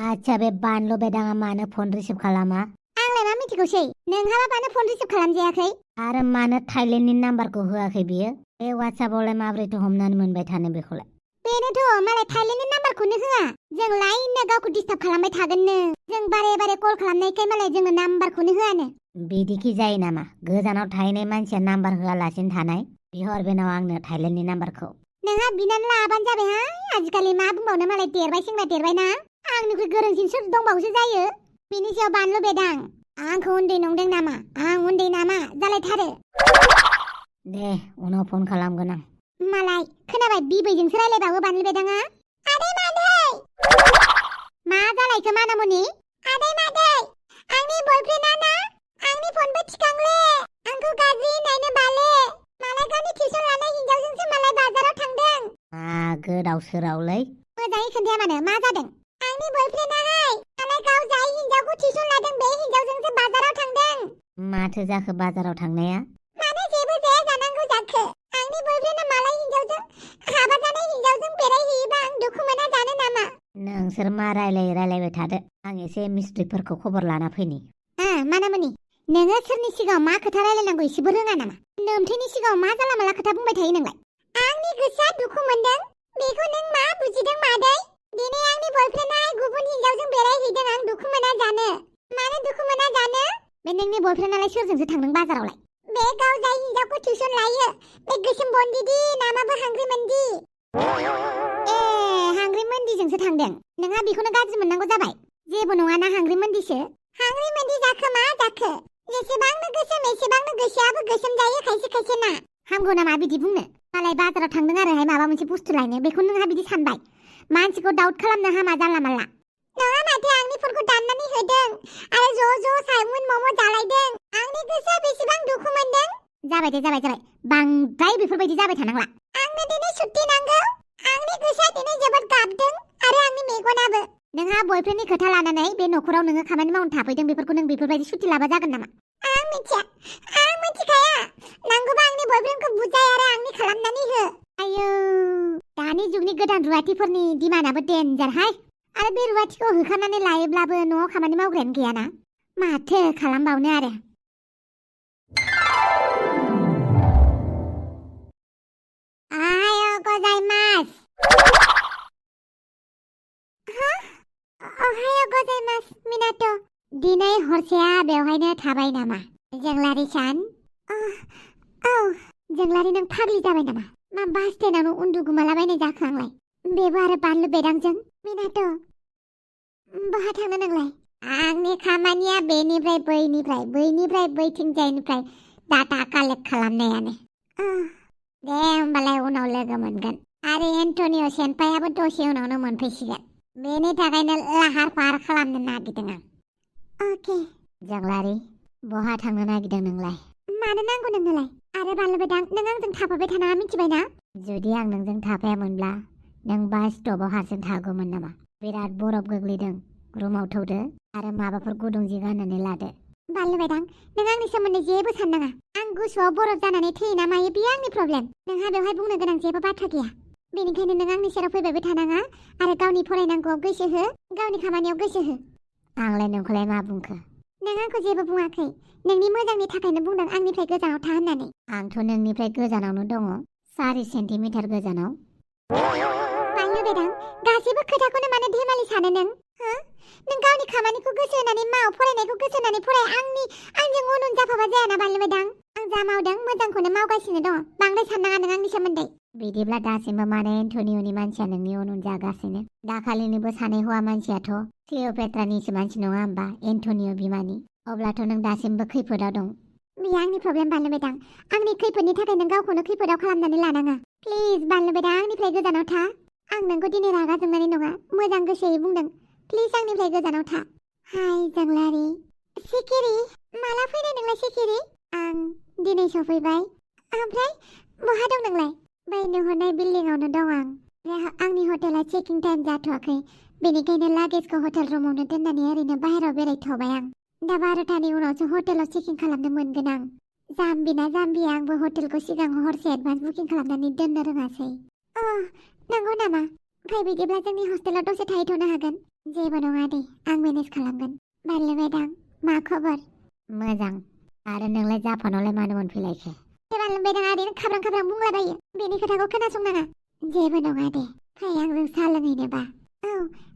आच्छा बे बानलु बेदाङा मानो फन रिसिभ खालामा? आंलाय मा मिथिगौसै, नोंहाबा मानो फन रिसिभ खालामजायाखै? आरो मानो थाइलेन्डनि नाम्बारखौ होआखै बियो? बे वाट्सएपआवलाय माब्रैथो हमनानै मोनबाय थानो बेखौलाय? बेनोथ' मालाय थाइलेन्डनि नाम्बारखौनो होआ। जों लाइननो गावखौ डिस्टार्ब खालामबाय थागोननो। जों बारे बारे कल खालामनायखाय मालाय जोंनो नाम्बारखौनो होआनो। बिदिखि जायो नामा? गोजानाव थाहैनाय मानसिया नाम्बार होआलासिनो थानाय? बिहर बेनाव आंनो थाइलेन्डनि नाम्बारखौ। नोंहा बिनानै लाबानो जाबायहाय। आजिखालि मा बुंबावनो, मालाय देरबाय सेंग्रा देरबायना। आंनिख्रुइ गोरोंसिन सोर दंबावोसो जायो। बिनि सायाव बानलु बेदां, आंखौ उन्दै नंदों नामा? आं उन्दै नामा जालायथारो। दे उनाव फन खालामगोन आं। मालाय खोनाबाय, बिबैजोंसो रायलायबावो बानलु बेदाङा। आदै मादै मा जालायखो मानामुनि? आदै मादै, आंनि बयफ्रेन्डआ ना आंनि फनबो थिखांले, आंखौ गाज्रि होननायनो बाले। मालाय गावनि टिउसन लानाय हिनजावजोंसो मालाय बाजाराव थांदों। गोदाव सोरावलै। मोजाङै खोन्थाया मानो, मा जादों? आंनि बयफ्रेन्डआहाय मालाय गाव जाय हिनजावखौ टिउसन लादों बे हिनजावजोंसो बाजाराव थांदों। माथो जाखो बाजाराव थांनाया? मानो जेबो जाया जानांगौ जाखो? आंनि बयफ्रेन्डआ मालाय हिनजावजों, हाबा जानाय हिनजावजों बेरायहैयोबा आं दुखु मोना जानो नामा? नोंसोर मा रायलायबाय थादो, आं एसे मिस्ट्रिफोरखौ खबर लाना फैनि। मानामुनि, नोङो सोरनि सिगाङाव मा खोथा रायलायनांगौ एसेबो रोङा नामा? नोमथैनि सिगाङाव मा जाला माला खोथा बुंबाय थायो नोंलाय? आंनि गोसोआ दुखु मोनदों, बेखौ नों मा बुजिदों मादै? दिनै आंनि बयफ्रेन्डआ गुबुन हिनजावजों बेरायहैदों, आं दुखु मोना जानो। मानो दुखु मोना जानो? बे नोंनि बयफ्रेन्डआलाय सोरजोंसो थांदों बाजारावलाय? बे गाव जाय हिनजावखौ टिउसन लायो, बे गोसोम बन्दिदि नामाबो हांग्रिमोनदि। हांग्रिमोनदिजोंसो थांदों। नोंहा बेखौनो गाज्रि मोननांगौ जाबाय। जेबो नङाना हांग्रिमोनदिसो। हांग्रिमोनदि जाखो मा जाखो? जेसेबांनो गोसोम एसेबांनो गोसोआबो गोसोम जायो खायसे खायसे ना। हामगौ नामा बिदि बुंनो? मालाय बाजाराव थांदों आरोहाय माबा मोनसे बुस्थु लायनो, बेखौ नोंहा बिदि सानबाय? मानसिखौ डाउट खालामनो हामा जानला मानला। नङा माथो, आंनि फनखौ दाननानै होदों आरो ज' चावमिन मम' जालायदों। आंनि गोसोआ बेसेबां दुखु मोनदों। जाबाय दे जाबाय, बांद्राय बेफोरबायदि जाबाय थानांला। आंनो दिनै सुट्टि नांगौ। आंनि गोसोआ दिनै जोबोद गाबदों आरो आंनि मेगनाबो। नोंहा बयफ्रेन्डनि खोथा लानानै बे न'खराव नोङो खामानि मावनो थाफैदों, बेफोरखौ नों बेफोरबायदि सुट्टि लाबा जागोन नामा? आं मिथिया, आं मिथिखाया। नांगौबा आंनि बयफ्रेन्डखौ बुजाय आरो आंनि खालामनानै हो। आयौ, दानि जुगनि गोदान रुवाथिफोरनि डिमान्डआबो डेन्जारहाय। आरो बे रुवाथिखौ होखानानै लायोब्लाबो न'आव खामानि मावग्रायानो गैयाना। माथो खालामबावनो आरो। दिनै हरसेया बेवहायनो थाबाय नामा? जोंलारि सान? औ, जोंलारि नों फाग्लि जाबाय नामा? मा बास स्टेन्डआवनो उन्दुगुमालाबायनाय जाखो आंलाय? बेबो आरो बानलु बेदांजों? मिनाथ' बहा थांनो नोंलाय? आंनि खामानिया बेनिफ्राय बैनिफ्राय, बैनिफ्राय बैथिंजायनिफ्राय डाटा कालेक्ट खालामनायानो। दे होमबालाय उनाव लोगो मोनगोन। आरो एन्टनिय' सेनफायाबो दसे उनावनो मोनफैसिगोन। बेनि थाखायनो लाहार फाहार खालामनो नागिरदों आं। अके। जोंलारि, बहा थांनो नागिरदों नोंलाय? मानो नांगौ नोंनोलाय? आरो बानलु बेदां, नों आंजों थाफाबाय थानाङा, मिथिबायना? जुदि आं नोंजों थाफायामोनब्ला नों बास स्टपआव हारसिं थागौमोन नामा? बिराद बरफ गोग्लैदों, रुमाव थौदो आरो माबाफोर गुदुं जि गाननानै लादो। बानलु बेदां, नों आंनि सोमोन्दै जेबो साननाङा। आं गुसुआव बरफ जानानै थैयोना मायो बेयो आंनि प्रब्लेम। नोंहा बेवहाय बुंनो गोनां जेबो बाथ्रा गैया। बेनिखायनो नों आंनि सेराव फैबायबो थानाङा आरो गावनि फरायनांगौआव गोसो हो, गावनि खामानियाव गोसो हो। आंलाय नोंखौलाय मा बुंखो? नों आंखौ जेबो बुङाखै। नोंनि मोजांनि थाखायनो बुंदों आंनिफ्राय गोजानाव था होननानै। आंथ' नोंनिफ्राय गोजानावनो दङ, 4 सेन्टिमिटार गोजानाव। बानलु बेदां, गासैबो खोथाखौनो मानो धेमालि सानो नों? नों गावनि खामानिखौ गोसो होनानै माव, फरायनायखौ गोसो होनानै फराय। आंजों उन जाफाबा जायाना बानलु बेदां। आं जा मावदों मोजांखौनो मावगासिनो दङ। बांद्राय साननाङा नों आंनि सोमोन्दै। बिदिब्ला दासिमबो मानो एन्टनिय'नि मानसिया नोंनि उन जागासिनो? दाखालिनिबो सानै हौवा मानसियाथ' क्लिअ'पेट्रानिसो मानसि नङा होमबा, एन्टनिय' बिमानि? अब्लाथ' नों दासिमबो खैफोदाव दं। बेयो आंनि प्रब्लेम बानलु बेदां। आंनि खैफोदनि थाखाय नों गावखौनो खैफोदाव खालामनानै लानाङा। प्लिज बानलु बेदां, आंनिफ्राय गोजानाव था। आं नोंखौ दिनै रागा जोंनानै नङा, मोजां गोसोयै बुंदों। प्लिज आंनिफ्राय गोजानाव था। हाय जोंलारि। सिखिरि, माला फैनाय नोंलाय सिखिरि? आं दिनै सफैबाय। ओमफ्राय बहा दं नोंलाय? बै नुहुरनाय बिल्डिंआवनो दं आं। आंनि हटेला चेकिं टाइम जाथ'वाखै, बेनिखायनो लागेजखौ हटेल रुमावनो दोननानै ओरैनो बाहेरायाव बेरायथ'बाय आं। दा 12थानि उनावसो हटेलाव चेकिं खालामनो मोनगोन आं। जाम्बिना जाम्बिया, आंबो हटेलखौ सिगाङाव हरसे एडभान्स बुकिं खालामनानै दोननो रोङासै। नंगौ नामा? फै बिदिब्ला जोंनि हस्टेलाव दसे थाहैथ'नो हागोन। जेबो नङा दे, आं मेनेज खालामगोन। बानलु मेदाम, मा खबर? मोजां। आरो नोंलाय जापानावलाय मानो मोनफैलायखो? बानलु मेदामा ओरैनो खाब्रां खाब्रां बुंलाबायो। बेनि खोथाखौ खोनासंनाङा। जेबो नङा दे, फै आंजों साहा लोंहैनोबा। औ,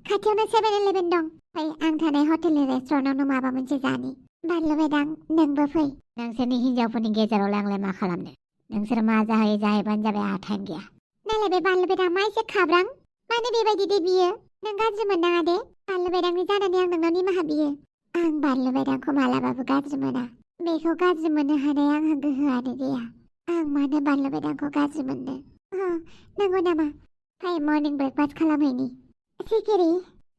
खाथियावनो 7-11 दं। फै आं थानाय हटेलनि रेस्टुरेन्टावनो माबा मोनसे जानि। बानलु मेदाम, नोंबो फै। नोंसोरनि हिन्जावफोरनि गेजेरावलाय आंलाय मा खालामनो? नोंसोर मा जाहैयो जाहैबानो जाबाय, आंहा टाइम गैया। नायलाय बे बानलु मेदामा एसे खाब्रां। मानो बेबायदि दे बियो? नों गाज्रि मोननाङा दे। बानलु मेदामनि जानानै आं नोंनाव निमाहा बियो। आं बानलु मेदामखौ मालाबाबो गाज्रि मोना। बेखौ गाज्रि मोननो हानाय आंहा गोहोआनो गैया। आं मानो बानलु मेदामखौ गाज्रि मोननो? नंगौ नामा? फै मर्निं ब्रेकफास्ट खालामहैनि। सिखिरि,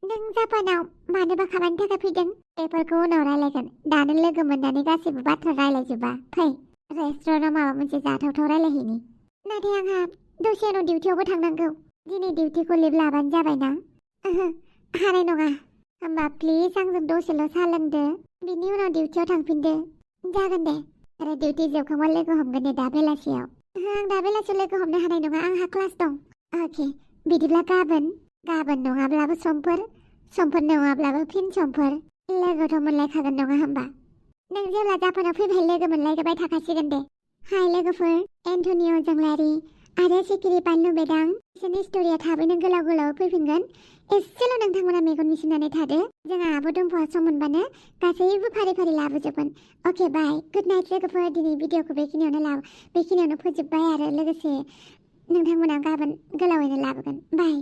नों जापानाव मानोबा खामानि थाखाय फैदों? बेफोरखौ उनाव रायलायगोन। दानो लोगो मोननानै गासैबो बाथ्रा रायलायजोबा। फै रेस्टुरेन्टाव माबा मोनसे जाथावथाव रायलायहैनि। नाथाय आंहा दसे उनाव डिउटियावबो थांनांगौ। दिनै डिउटिखौ लिभ लाबानो जाबायना? ओहो, हानाय नङा। होमबा प्लिज आंजों दसेल' साहा लोंदो। बिनि उनाव डिउटियाव थांफिनदो। जागोन दे। आरो डिउटि जोबखांबा लोगो हमगोन दे दा बेलासियाव। आं दा बेलासियाव लोगो हमनो हानाय नङा, आंहा क्लास दं। अके, बिदिब्ला गाबोन नङाब्लाबो समफोर नङाब्लाबो फिन समफोर लोगोथ' मोनलायखागोन नङा होमबा? नों जेब्ला जापानाव फैबाय लोगो मोनलायबाय थाखासिगोन दे। हाय लोगोफोर, एन्टनिअ जोंलारि आरो सिखिरि बानलु मेदाम, बिसोरनि स्ट'रिया थाबैनो गोलाव फैफिनगोन। एसेल' नोंथांमोना मेगन मिसिनानै थादो। जोंहा आब' दंफांआ सम मोनबानो गासैबो फारि फारि लाबोजोबगोन। अके बाय, गुड नाइट लोगोफोर। दिनै भिडिअखौ बेखिनियावनो फोजोबबाय आरो लोगोसे नोंथांमोना गाबोन गोलावैनो लाबोगोन। बाय।